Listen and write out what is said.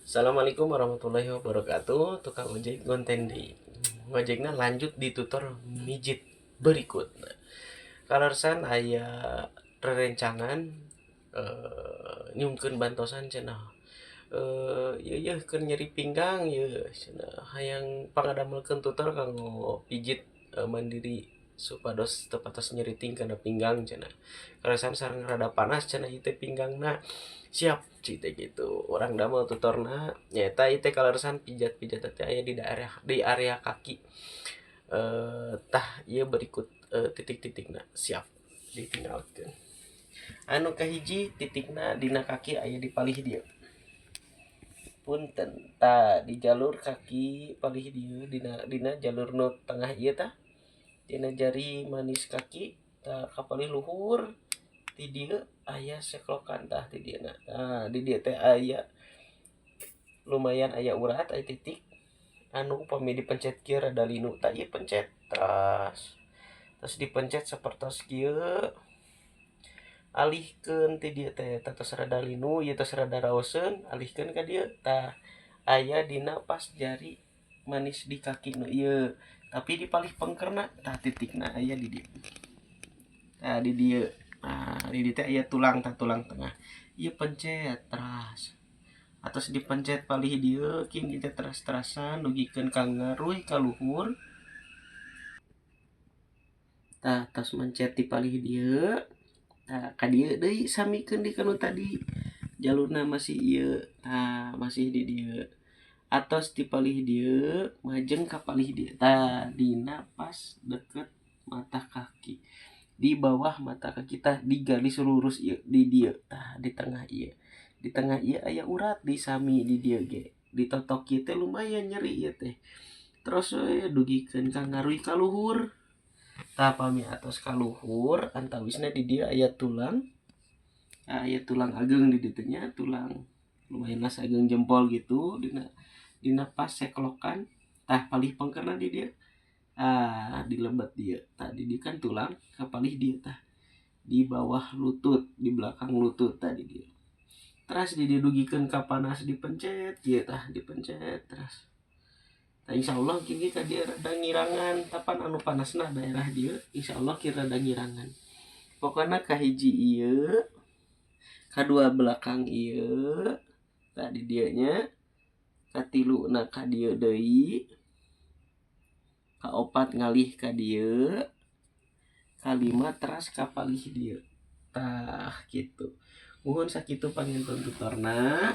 Assalamualaikum warahmatullahi wabarakatuh. Tukang ojek konten di ngojekna lanjut di tutor mijit berikut. Kaleresan aya rerencangan nyungkeun bantosan cenah, ieu yeuh keur nyeri pinggang yeuh cenah, hayang pangadamelkeun tutor kanggo pijit mandiri supados teu patos nyeri kana pinggang cenah. Kaleresan sareng rada panas cenah ieu teh pinggangna. Siap cik teh kitu. Urang damel tutorna nyaeta ieu teh kaleresan pijat-pijat teh aya di daerah, di area kaki. Tah ieu berikut titik-titikna siap ditinggalkeun. Anu kahiji titikna dina kaki aya di palih dieu. Punten, tah di jalur kaki palih dieu dina dina jalur nu tengah ieu tah. Dina jari manis kaki tah ka palih luhur ti dieu aya seklokan tah di dieuna. Tah di dieu teh aya lumayan aya urat, aya titik anu upami dipencet kieu rada linu. Tah ieu pencet teras. Terus dipencet sapertos kieu, alihkeun ti dieu teh tos rada linu, ieu tos rada raoseun, alihkeun ka dieu. Tah aya dina pas jari manis di kaki nu ieu, tapi di palih pengkerna tah titikna aya di dieu. Tah di dieu. Nah, di dieu teh aya tulang, tah tulang tengah. Ieu pencet teras. Atos dipencet palih dieu king ieu teh teras-terasan dugikeun ka ngaruy ka luhur. Tah tos mencet di palih dieu, tah ka dieu deui samikeun deui ka nu tadi. Jalurna masih ieu, tah masih di dieu. Atos di palih dieu majeng ka palih dieu. Tah dina pas deket mata kaki. Di bawah mata kaki tah di garis lurus ieu di dieu tah di tengah ieu. Di tengah ieu aya urat di sami di dieu ge. Ditotok kieu teh lumayan nyeri ieu teh. Terus we dugikeun ka ngaruy ka luhur. Tah pami atos ka luhur antawisna di dieu aya tulang. Aya tulang ageung di dieu teh nya, tulang lumayan lah sageung jempol gitu dina dina pas seklokan. Tah palih pengkerna di dieu. Ah di lebet dieu. Tah di dieu kan tulang ka palih dieu tah. Di bawah lutut, di belakang lutut tah di dieu. Teras di dieu dugikeun ka panas dipencet kieu tah, dipencet teras. Tah insyaallah kini ka dieu rada ngirangan, tapan anu panasna daerah dieu insyaallah kieu rada ngirangan. Pokona kahiji ieu, kadua belakang ieu, tah di dieu nya, katiluna ka dieu deui, kaopat ngalih ka dieu, kalima teras ka palih dieu. Tah kitu. Muhun sakitu panginten tutorna.